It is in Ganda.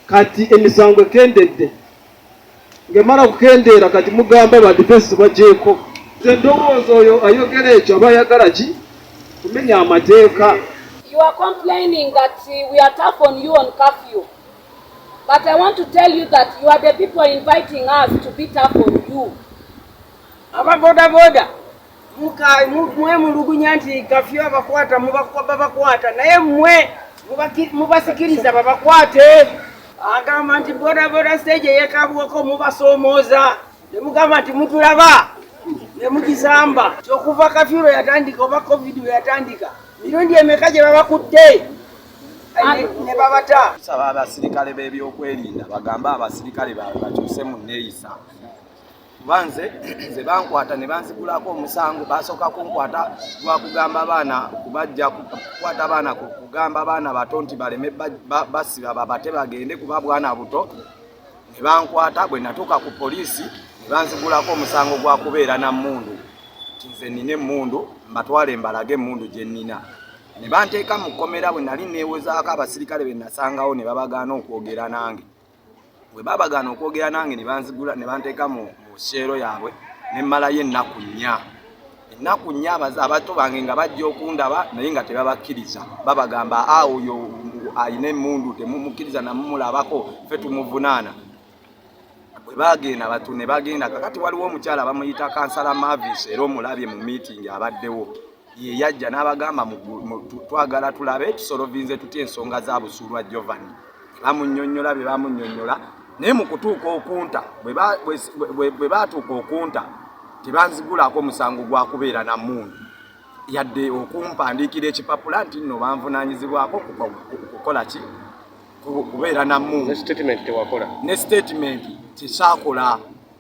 Kati emisango ekendedde, ng'emala kukendeera kati mugamba ba defense bagyeko. Nze ndowooza oyo ayogera ekyo aba ayagala ki kumenya amateeka. You are complaining that we are tough on you on curfew. But I want to tell you that you are the people inviting us to be tough on you. Aba bodaboda mwemulugunya nti kafyu abakwata babakwata, naye mmwe mubasikiriza babakwate. Agamba nti bodaboda stage eyekabwako mubasoomooza ne mugamba nti mutulaba ne mugisamba. Okuva kafyu lwe yatandika oba COVID lwe yatandika, mirundi emeka gye babakutte ne babata? Tusaba abasirikale b'ebyokwerinda bagambe abasirikale baabwe bakyuse mu nneeyisa, kuba nze bankwata ne banzigulako omusango. Basooka kunkwata lwakugamba baana kubajja kukwata baana, kugamba baana bato nti baleme basiba babate bagende kuba bwana buto, ne bankwata. Bwe natuuka ku poliisi ne banzigulako omusango gwa kubeera na mmundu, nti nze nnina emmundu, mbatwale mbalage emmundu gye nnina, ne banteeka mu kkomera. Bwe nali neewozaako, abasirikale be nasangawo ne babagaana okwogera nange. Bwe babagaana okwogera nange, ne banzigula ne banteeka mu cell yaabwe, ne mmalayo ennaku 4. Ennaku 4 abato bange nga bajja okundaba, naye nga tebabakkiriza. Babagamba, "A, oyo alina emmundu, temumukkiriza namumulabako, ffe tumuvunaana." Bwe bagenda batu ne bagenda. Kakati waliwo omukyala bamuyita Kansala Mavis, era omulabye mu meeting abaddewo, ye yajja n'abagamba, "Twagala tulabe tusolovinze tutya ensonga za Busuulwa Jovani." Bamunnyonnyola bye bamunnyonnyola, naye mu kutuuka okunta, bwe baatuuka okunta, tebanzigulako omusango gwa kubeera na mmundu, yadde okumpandiikira ekipapula nti nno banvunaanyizibwako kukola ki, kubeera na mmundu. Ne statement tewakola? Ne statement tesaakola.